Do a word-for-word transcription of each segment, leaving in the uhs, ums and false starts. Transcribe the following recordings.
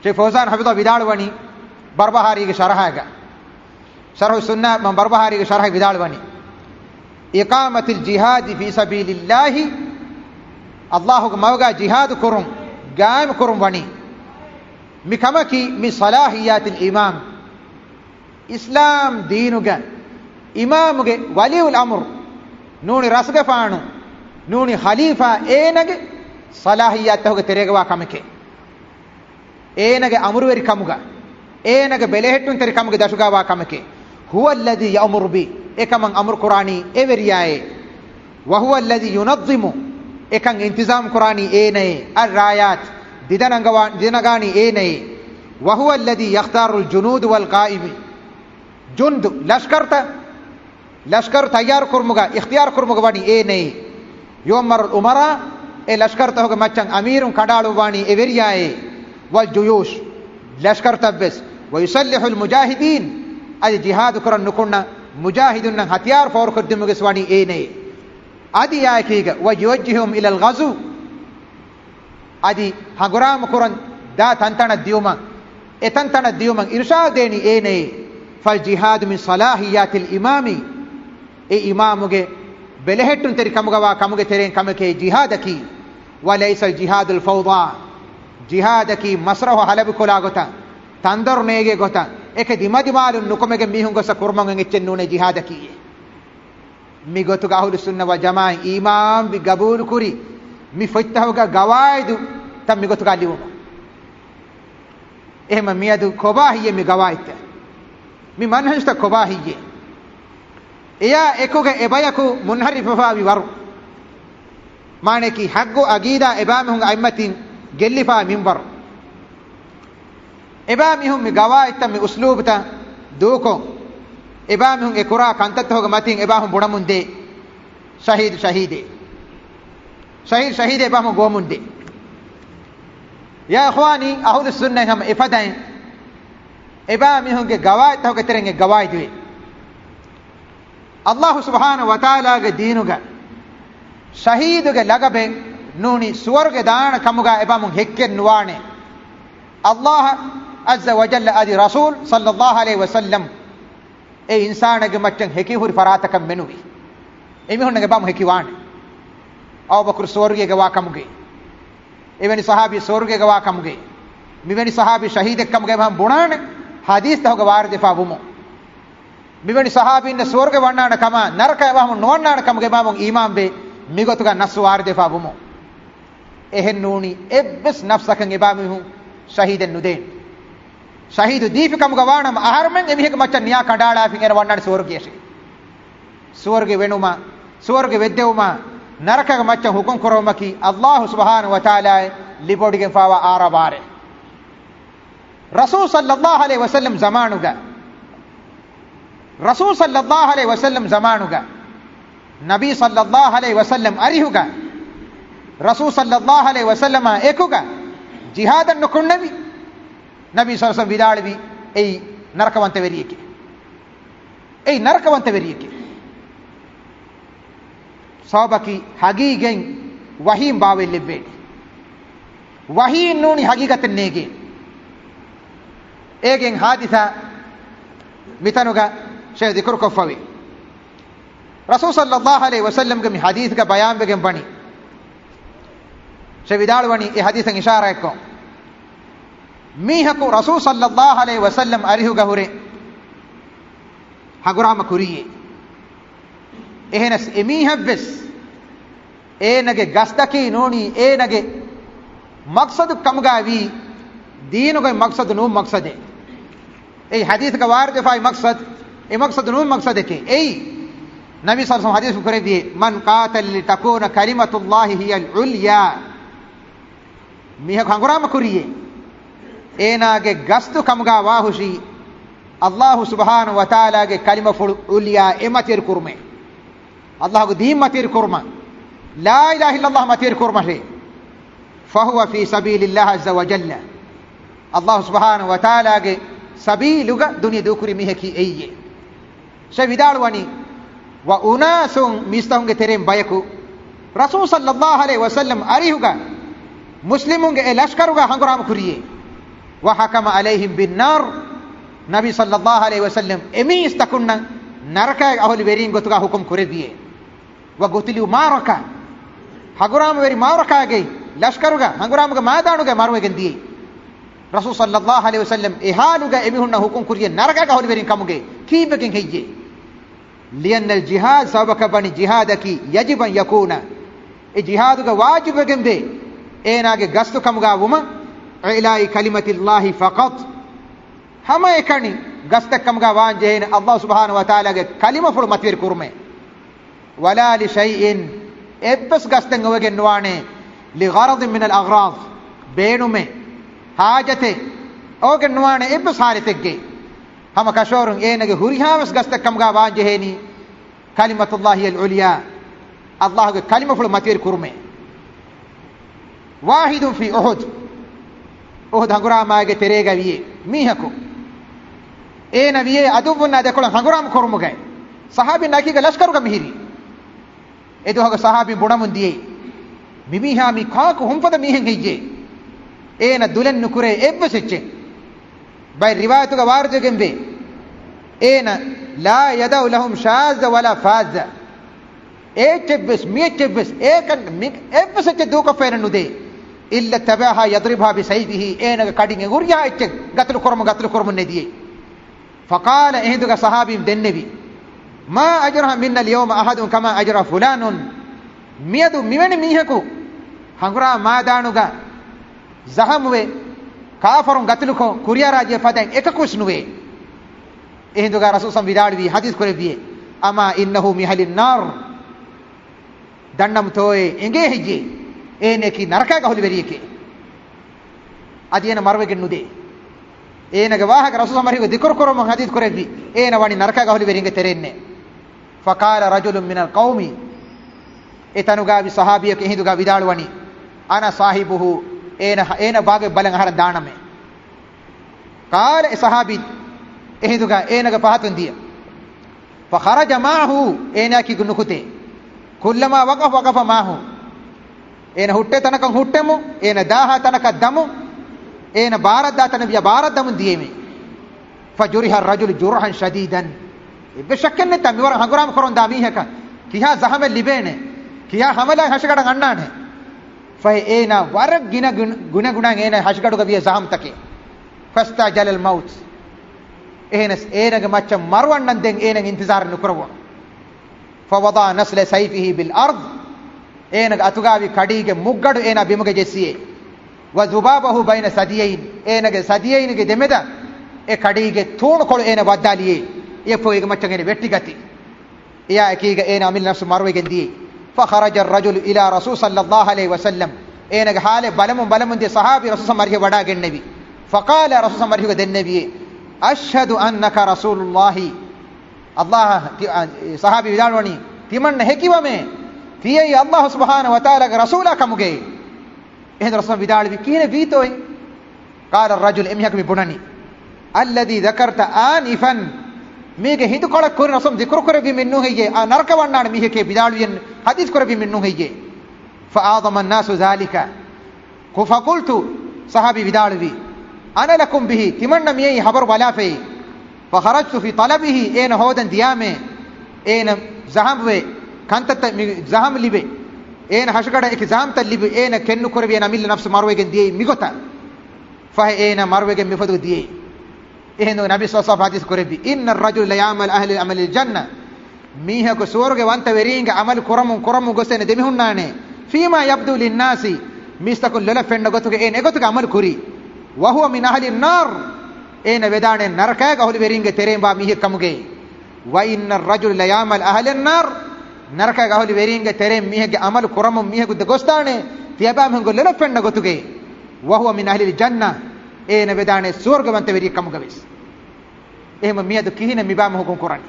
ޝޭޚް ފައުޒާން ޙަފިޡަހު ވިދާޅުވަނީ ބަރްބަހާރީގެ ޝަރަޙައިގަ، ޝަރަޙު ސުންނާ އިމާމް ބަރްބަހާރީގެ ޝަރަޙައި ވިދާޅުވަނީ، إقامة الجهاد في سبيل الله، ﷲ ގެ މަގުގަ ޖިހާދު ކުރުން، ގާއިމް ކުރުން ވަނީ. މި ކަމަކީ من صلاحيات الإمام، އިސްލާމް ދީނުގަ އިމާމުގެ، ވަލިއްޔުލް އަމްރު، ނޫނީ ރަސްގެފާނު، ނޫނީ ޚަލީފާ، އޭނަގެ ޞަލާޙިއްޔާތްތަކުގެ ތެރޭގަވާ ކަމެކޭ. އޭނަގެ އަމުރުވެރިކަމުގަ، އޭނަގެ ބެލެހެއްޓުންތެރިކަމުގެ ދަށުގަވާ ކަމެކޭ. هو الذي يأمر به، އެކަމަށް އަމުރު ކުރާނީ އެވެރިޔާއޭ. وهو الذي ينظم، އެކަން އިންތިޒާމް ކުރާނީ އޭނައޭ. الرايات، ދިދަނަގަވާ-، ދިދަނަގާނީ އޭނައޭ. وهو الذي يختار الجنود والقائمين، ޖުންދު، ލަޝްކަރުތައް، ލަޝްކަރު ތައްޔާރު ކުރުމުގަ، އިޚްތިޔާރު ކުރުމުގަ ވަނީ އޭނައޭ. يؤمر الأمراء، އެ ލަޝްކަރުތަކުގެ މައްޗަށް އަމީރުން ކަނޑައަޅުއްވާނީ އެވެރިޔާއޭ. والجيوش، ލަޝްކަރުތައްވެސް. ويسلح المجاهدين، އަދި ޖިހާދު ކުރަން ނުކުންނަ މުޖާހިދުންނަށް ހަތިޔާރު ފޯރުކޮށްދިނުމުގެސް ވަނީ އޭނައޭ. އަދި އާއެކީގަ، ويوجههم إلى الغزو، އަދި ހަނގުރާމަ ކުރަން ދާ ތަންތަނަށް ދިޔުމަށް، އެ ތަންތަނަށް ދިޔުމަށް އިރުޝާދު ދޭނީ އޭނައޭ. فالجهاد من صلاحيات الإمام، އެ އިމާމުގެ ބެލެހެއްޓުންތެރިކަމުގަވާ ކަމުގެ ތެރެއިން ކަމެކޭ ޖިހާދަކީ. وليس الجهاد الفوضى، ޖިހާދަކީ މަސްރަހު ހަލަބިކޮޅާ ގޮތަށް، ތަންދޮރު ނޭގޭ ގޮތަށް، އެކެ ދިމަދިމާލުން ނުކުމެގެން މީހުން ގޮއްސަ ކުރުމަށް އެއްޗެއް ނޫނޭ ޖިހާދަކީ. މިގޮތުގަ އަހުލުއްސުންނަ ވަލްޖަމާޢަތް އީމާންވި ގަބޫލުކުރި މި ފޮތްތަހުގަ ގަވާއިދުތައް މިގޮތުގަ ލިޔުމަށް. އެހެންމަ މިއަދު ކޮބާ ހިއްޔޭ މި ގަވާއިދުތައް؟ މި މަންހަޖުތައް ކޮބާ ހިއްޔޭ؟ އެޔާ އެކުގަ އެބަޔަކު މުންހަރިފުވެފައިވި ވަރު، މާނައަކީ ޙައްގު ޢަޤީދާ އެބައިމީހުންގެ އަތްމަތިން ގެއްލިފައި މިންވަރު. އެބައިމީހުން މި ގަވާއިދުތައް މި އުސްލޫބުތައް ދޫކޮށް، އެބައިމީހުން އެ ކުރާ ކަންތައްތަކުގެ މަތިން އެބައިމީހުން ބުނަމުންދޭ، ޝަހީދު ޝަހީދޭ. ޝަހީދު ޝަހީދޭ އެބައިމީހުން ގޮވަމުންދޭ. ޔާ އިޚްވާނީ، އަހުލުއްސުންނަތް ހަމަ އެފަދައިން އެބައިމީހުންގެ ގަވާއިދުތަކުގެ ތެރެއިން އެއް ގަވާއިދުވޭ. ﷲ ސުބްޙާނަހު ވަތަޢާލާގެ ދީނުގަ ޝަހީދުގެ ލަގަބެއް ނޫނީ ސުވަރުގެ ދާނެ ކަމުގަ އެބައިމީހުން ހެއްކެއް ނުވާނެ. ﷲ ޢައްޒަ ވަޖައްލަ އަދި ރަސޫލު ޞައްލައްލާހު ޢަލައިހި ވަސައްލަމް އެ އިންސާނެއްގެ މައްޗަށް ހެކި ހުރި ފަރާތަކަށް މެނުވި. އެމީހުންނަށް އެބައިމީހުން ހެކިވާނެ. އަބޫބަކުރު ސުވަރުގޭގަ ވާ ކަމުގައި، އެވެނި ޞަޙާބީ ސުވަރުގޭގަ ވާ ކަމުގައި، މިވެނި ޞަޙާބީ ޝަހީދެއް ކަމުގައި އެބައިމީހުން ބުނާނެ ޙަދީޘްތަކުގަ ވާރިދުވެފަ ވުމުން. މިވެނި ޞަޙާބީންނަށް ސުވަރުގެ ވަންނާނެ ކަމަށް، ނަރަކަ އެބައިމީހުން ނުވަންނާނެ ކަމުގައި އެބައިމީހުން އީމާންވޭ، މިގޮތުގަ ނައްޞު ވާރިދުވެފަ ވުމުން. އެހެން ނޫނީ އެއްވެސް ނަފްސަކަށް އެބައިމީހުން ޝަހީދެއް ނުދޭން. ޝަހީދު ދީފި ކަމުގަ ވާނަމަ، އަހަރުމެން އެމީހެއްގެ މައްޗަށް ނިޔާ ކަނޑައަޅާފިން އޭނަ ވަންނާނެ ސުވަރުގެއަށޭ. ސުވަރުގެ ވެނުމަށް، ސުވަރުގެ ވެއްދެވުމަށް، ނަރަކަގެ މައްޗަށް ޙުކުމް ކުރެވުމަކީ ﷲ ސުބްޙާނަހު ވަތަޢާލާ ލިބިވޮޑިގެންފައިވާ އާރާ ބާރެއް. ރަސޫލު ޞައްލައްލާހު ޢަލައިހި ވަސައްލަމް ޒަމާނުގަ، ރަސޫލު ޞައްލައްލާހު ޢަލައިހި ވަސައްލަމް ޒަމާނުގަ، ނަބީ ޞައްލައްލާހު ޢަލައިހި ވަސައްލަމް އަރިހުގަ، ރަސޫލު ޞައްލައްލާހު ޢަލައިހި ވަސައްލަމާ އެކުގަ ޖިހާދަށް ނުކުންނެވި ނަބީ ޞައްލައްލާހު ޢަލައިހި ވަސައްލަމް ވިދާޅުވި އެއީ ނަރަކަވަންތަވެރިއެކޭ. އެއީ ނަރަކަވަންތަވެރިއެކޭ. ސަބަބަކީ ހަގީގަތް ވަޙީން ބާވައިލެއްވޭނެ. ވަޙީން ނޫނީ ހަގީގަތެއް ނޭގޭ. އޭގެން ޙާދިސާ މިތަނުގަ ޝޭޚް ޛިކުރުކޮށްފަވޭ. ރަސޫލު ޞައްލައްލާހު ޢަލައިހި ވަސައްލަމްގެ މި ޙަދީޘްގަ ބަޔާންވެގެން ވަނީ، ޝޭޚް ވިދާޅުވަނީ އެ ޙަދީޘަށް އިޝާރާތްކޮށް، މީހަކު ރަސޫލު ޞައްލައްލާހު ޢަލައިހި ވަސައްލަމް އަރިހުގަ ހުރެ ހަނގުރާމަ ކުރިއޭ. އެހެނަސް އެމީހަށްވެސް އޭނަގެ ގަސްދަކީ ނޫނީ އޭނަގެ މަޤްޞަދު ކަމުގައި ވީ ދީނުގެ މަޤްޞަދު ނޫން މަޤްޞަދެއް. އެއީ ޙަދީޘްގަ ވާރިދުވެފައި މަޤްޞަދު، އެ މަޤްޞަދު ނޫން މަޤްޞަދެކޭ. އެއީ ނަބީ ޞައްލައްލާހު ޢަލައިހި ވަސައްލަމް ޙަދީޘް ކުރެއްވިއޭ، من قاتل لتكون كلمة الله هي العليا. މީހަކު ހަނގުރާމަ ކުރިޔޭ، އޭނާގެ ގަސްދު ކަމުގަ ވާހުށީ، ﷲ ސުބްޙާނަހު ވަތަޢާލާގެ ކަލިމަފުޅު ޢުލްޔާ އެ މަތިވެރި ކުރުމޭ. ﷲގެ ދީން މަތިވެރި ކުރުމަށް، لا إله إلا الله މަތިވެރި ކުރުމަށޭ. فهو في سبيل الله عز وجل. ﷲ ސުބްޙާނަހު ވަތަޢާލާގެ ސަބީލުގަ ދުނިޔެ ދޫކުރި މީހަކީ އެއީއޭ. ޝޭޚް ވިދާޅުވަނީ، وأناس، މީސްތަކުންގެ ތެރެއިން ބަޔަކު ރަސޫލު ޞައްލައްލާހު ޢަލައިހި ވަސައްލަމް އަރިހުގަ މުސްލިމުންގެ އެ ލަޝްކަރުގަ ހަނގުރާމަ ކުރިޔޭ. وحكم عليهم بالنار، ނަބީ ޞައްލައްލާހު ޢަލައިހި ވަސައްލަމް އެމީސްތަކުންނަށް ނަރަކައިގެ އަހުލުވެރީން ގޮތުގަ ޙުކުމް ކުރެއްވިއޭ. وقتلوا معركة، ހަނގުރާމަވެރި މަޢުރަކާގައި، ލަޝްކަރުގަ ހަނގުރާމަގެ މައިދާނުގައި މަރުވެގެން ދިޔައީ. ރަސޫލު ޞައްލައްލާހު ޢަލައިހި ވަސައްލަމް އެ ޙާލުގަ އެމީހުންނަށް ޙުކުމް ކުރިޔޭ ނަރަކައިގެ އަހުލުވެރިން ކަމުގައި. ކީއްވެގެން ހެއްޔޭ؟ لأن الجهاد سبقني جهادك يجب أن يكون، އެ ޖިހާދުގަ ވާޖިބުވެގެންވޭ އޭނާގެ ގަސްތު ކަމުގަ ވުމަށް، إعلاء كلمة الله فقط، ހަމައެކަނި ގަސްތެއް ކަމުގަ ވާން ޖެހޭނެ ﷲ ސުބްޙާނަހޫ ވަތަޢާލާގެ ކަލިމަފުޅު މަތިވެރި ކުރުމޭ. ولا لشيء، އެއްވެސް ގަސްތެއް އޮވެގެން ނުވާނެ، لغرض من الأغراض، ބޭނުމެއް، ޙާޖަތެއް އޮވެގެން ނުވާނެ އެއްވެސް ޙާލަތެއްގައި. ހަމަ ކަށަވަރުން އޭނަގެ ހުރިހާވެސް ގަސްތެއް ކަމުގަ ވާން ޖެހޭނީ، كلمة الله العليا، ﷲގެ ކަލިމަފުޅު މަތިވެރި ކުރުމޭ. واحد في أحد، އުޙުދު ހަނގުރާމާގެ ތެރޭގަ ވިޔޭ މީހަކު، އޭނަ ވިޔޭ ޢަދުއްވުންނާ ދެކޮޅަށް ހަނގުރާމަ ކުރުމުގައި، ޞަޙާބީން އެކީގަ ލަޝްކަރުގަ މިހިރީ. އެދުވަހުގަ ޞަޙާބީން ބުނަމުން ދިޔައީ، މިމީހާ މީ ކާކު ހުންފަދަ މީހެއް ހެއްޔޭ؟ އޭނަ ދުލެއް ނުކުރޭ އެއްވެސް އެއްޗެއް. ބައެއް ރިވާޔަތުގަ ވާރިދުވެގެންވޭ، އޭނަ لا يدع لهم شاذا ولا فاذا، އެއްޗެއްވެސް މިއެއްޗެއްވެސް އޭކަން މި އެއްވެސް އެއްޗެއް ދޫކޮށްފައެއް ނުދޭ. إلا اتبعها يضربها بسيفه، އޭނަގެ ކަޑިން އެ ހުރިހާ އެއްޗެއް ގަތުލު ކުރަމުން ގަތުލު ކުރަމުން ނެދިޔައީ. فقال، އެހިނދުގަ ޞަޙާބީން ދެންނެވި، ما أجرح منا اليوم أحد كما أجرح فلان. މިއަދު މިވެނި މީހަކު ހަނގުރާމަ މައިދާނުގަ ޒަޚަމުވެ، ކާފަރުން ގަތުލުކޮށް، ކުރިއަރާ ޖެހި ފަދައިން އެކަކުވެސް ނުވޭ. އެހިނދުގަ ރަސޫލު ޞައްލައްލާހު ޢަލައިހި ވަސައްލަމް ވިދާޅުވީ، ޙަދީޘް ކުރެއްވިއޭ، أما إنه من أهل النار. ދަންނަމުތޯއޭ، އެނގޭ ހެއްޔޭ؟ އޭނައަކީ ނަރަކައިގެ އަހުލުވެރިއެކޭ. އަދި އޭނަ މަރުވެގެން ނުދޭ. އޭނަގެ ވާހަކަ ރަސޫލު ޞައްލައްލާހު ޢަލައިހި ވަސައްލަމް ދިކުރު ކުރުމުން ޙަދީޘް ކުރެއްވި، އޭނަ ވަނީ ނަރަކައިގެ އަހުލުވެރިންގެ ތެރެއިންނޭ. فقال رجل من القوم، އެތަނުގައި ވި ޞަޙާބީއަކު އެހިނދުގައި ވިދާޅުވަނީ، أنا صاحبه، އޭނަ، އޭނަ ބާގެ ބަލަން އަހަރެން ދާނަމޭ. قال، އެ ޞަޙާބީ އެހިނދުގައި އޭނަގެ ފަހަތުން ދިޔަ. فخرج معه، އޭނައަކީ ނުކުތޭ. كلما وقف وقف معه، އޭނަ ހުއްޓޭ ތަނަކަށް ހުއްޓެމު، އޭނަ ދާހާ ތަނަކަށް ދަމު، އޭނަ ބާރަށް ދާ ތަނަށް ވިޔަ ބާރަށް ދަމުން ދިޔައީމޭ. فجرح الرجل جرحا شديدا، އެއްވެސް ޝައްކެއް ނެތްތާ މިވަރަށް ހަނގުރާމަ ކުރަމުން ދާ މީހަކަށް ކިހާ ޒަޚަމެއް ލިބޭނެ، ކިހާ ހަމަލާ ހަށިގަޑަށް އަންނާނެ. ފަހެ އޭނާ ވަރަށް ގިނަ ގުނަ، ގުނަ ގުނަ އޭނާ ހަށިގަޑުގަ ވިޔަ ޒަޚަމްތަކެއް. فاستعجل الموت، އެހެނަސް އޭނަގެ މައްޗަށް މަރު އަންނަންދެން އޭނަ އިންތިޒާރެއް ނުކުރައްވާ. فوضع نصل سيفه بالأرض، އޭނަގެ އަތުގައިވި ކަޑީގެ މުއްގަޑު އޭނާ ބިމުގަ ޖެއްސިއޭ. وذبابه بين ثدييه، އޭނަގެ ސަދިޔައިންގެ ދެމެދަށް އެ ކަޑީގެ ތޫނުކޮޅު އޭނާ ވައްދާލިއޭ. އެއަށްފަހު އޭގެ މައްޗަށް އޭނާ ވެއްޓިގަތީ. އެއާ އެކީގަ އޭނާ އަމިއްލަ ނަފްސު މަރުވެގެން ދިޔައީ. فخرج الرجل إلى رسول صلى الله عليه وسلم، އޭނާގެ ޙާލެއް ބަލަމުން ބަލަމުން ދިޔަ ޞަޙާބީ ރަސޫލު މަރްހި ވަޑާގެންނެވި. فقال، ރަސޫލު މަރްހިގަ ދެންނެވިއޭ، أشهد أنك رسول الله، ﷲ، ތި-، އާ، ޞަޙާބީ ވިދާޅުވަނީ، ތިމަންނަ ހެކިވަމޭ، ތިޔައީ ﷲ ސުބްޙާނަހޫ ވަތަޢާލާގެ ރަސޫލާ ކަމުގައި. އެހިނދު ރަސޫލު ވިދާޅުވި، ކިހިނެއް ވީތޯއޭ؟ قال الرجل، އެމީހަކު މި ބުނަނީ، الذي ذكرت آنفا، މީގެ ހިނދުކޮޅަށް ކުރިން ރަސޫލު ޛިކުރު ކުރެއްވި މީ ނޫން ހެއްޔޭ؟ އާ، ނަރަކަ ވަންނާނެ މީހެކޭ ވިދާޅުވިޔަން ޙަދީޘް ކުރެއްވި މީ ނޫން ހެއްޔޭ؟ فعظم الناس ذلك، ކު-، فقلت، ޞަޙާބީ ވިދާޅުވީ، أنا لكم به، ތިމަންނަ މިއީ ޚަބަރު ބަލާފައި. فخرجت في طلبه، އޭނަ ހޯދަން ދިޔާމޭ، އޭނަ ޒަޚަމްވެ، ކަންތައްތައް މި ޒަޚަމް ލިބެ، އޭނަ ހަށިގަޑަށް އެކި ޒަޚަމްތައް ލިބި، އޭނަ ކެތްނުކުރެވި އޭނަ އަމިއްލަ ނަފްސު މަރުވެގެން ދިޔައީ މިގޮތަށް. ފަހެ އޭނަ މަރުވެގެން މިފަދަ ދިޔައީ. އެހެން ނަބީ ޞައްލައްލާހު ޢަލައިހި ވަސައްލަމަ ޙަދީޘް ކުރެއްވި، إن الرجل ليعمل عمل أهل الجنة، މީހަކު ސުވަރުގެ ވަންތަވެރީންގެ ޢަމަލު ކުރަމުން ކުރަމުން ގޮސް އޭނަ ދެމިހުންނާނެ، فيما يبدو للناس، މީސްތަކުން ލޮލަށް ފެންނަ ގޮތުގަ އޭނަ އެގޮތުގެ ޢަމަލު ކުރީ، وهو من أهل النار، އޭނަ ވެދާނެ ނަރަކައިގެ އަހުލުވެރީންގެ ތެރެއިން ވާ މީހެއް ކަމުގައި. وإن الرجل ليعمل أهل النار، ނަރަކައިގެ އަހުލުވެރީންގެ ތެރެއިން މީހެއްގެ ޢަމަލު ކުރަމުން މީހަކު ދެ ގޮސްދާނެ، ތިޔަބައިމީހުންގެ ލޮލަށް ފެންނަ ގޮތުގައި. وهو من أهل الجنة، އޭނަ ވެދާނެ ސުވަރުގެ ވަންތަވެރިއެއް ކަމުގަވެސް. އެހެންވެ މިއަދު ކިހިނެއް މިބައިމީހުން ކުރަނީ؟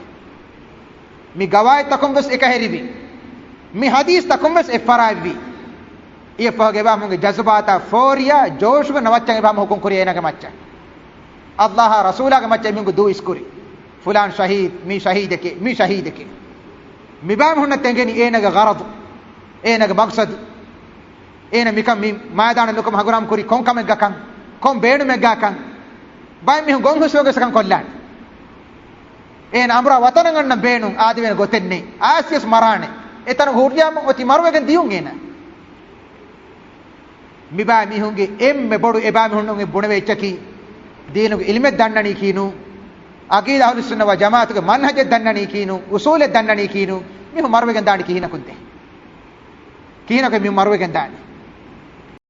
މި ގަވާއިދުތަކުން ވެސް އެކަހެރިވި، މި ޙަދީޘްތަކުން ވެސް އެއްފަރާތްވި. އެއަށްފަހުގަ އެބައިމީހުންގެ ޖަޒުބާތާ ފޯރިޔާ ޖޯޝުގެ ނަވައްޗަށް އެބައިމީހުން ކުރި އޭނާގެ މައްޗަށް. ﷲ އާ ރަސޫލާގެ މައްޗަށް އެމީހުން ދޫ އިސްކުރި. ފުލާން ޝަހީދު، މީ ޝަހީދެކޭ، މީ ޝަހީދެކޭ. މިބައިމީހުންނަށް އެނގެނީ އޭނާގެ ޣަރަޟު، އޭނާގެ މަޤްޞަދު، އޭނާ މިކަން މި މައިދާނަށް ނުކުމެ ހަނގުރާމަ ކުރީ ކޮން ކަމެއްގަކަން. ކޮން ބޭނުމެއްގާކަން ބައެއް މީހުން ގޮން ހުސްވެގޮސްކަން ކޮށްލާނެ. އޭނަ އަނބުރާ ވަތަނަށް އަންނަން ބޭނުން އާދެވޭނެ ގޮތެއް ނެތް. އާސިޔަސް މަރާނެ. އެތަނުގަ ހުރިޔާމަ އޮތީ މަރުވެގެން ދިޔުން އޭނަ. މިބާ މީހުންގެ އެންމެ ބޮޑު އެބާ މީހުންނަށް ބުނެވޭ އެއްޗަކީ، ދީނުގެ އިލްމެއް ދަންނަނީކީނު، އަގީދާ އަހުލުއްސުންނަ ވަލް ޖަމާޢަތުގެ މަންހަޖެއް ދަންނަނީކީނު، އުސޫލެއް ދަންނަނީކީނު، މީހުން މަރުވެގެން ދާނީ ކިހިނަކުންތެ؟ ކިހިނަކު މީހުން މަރުވެގެން ދާނީ؟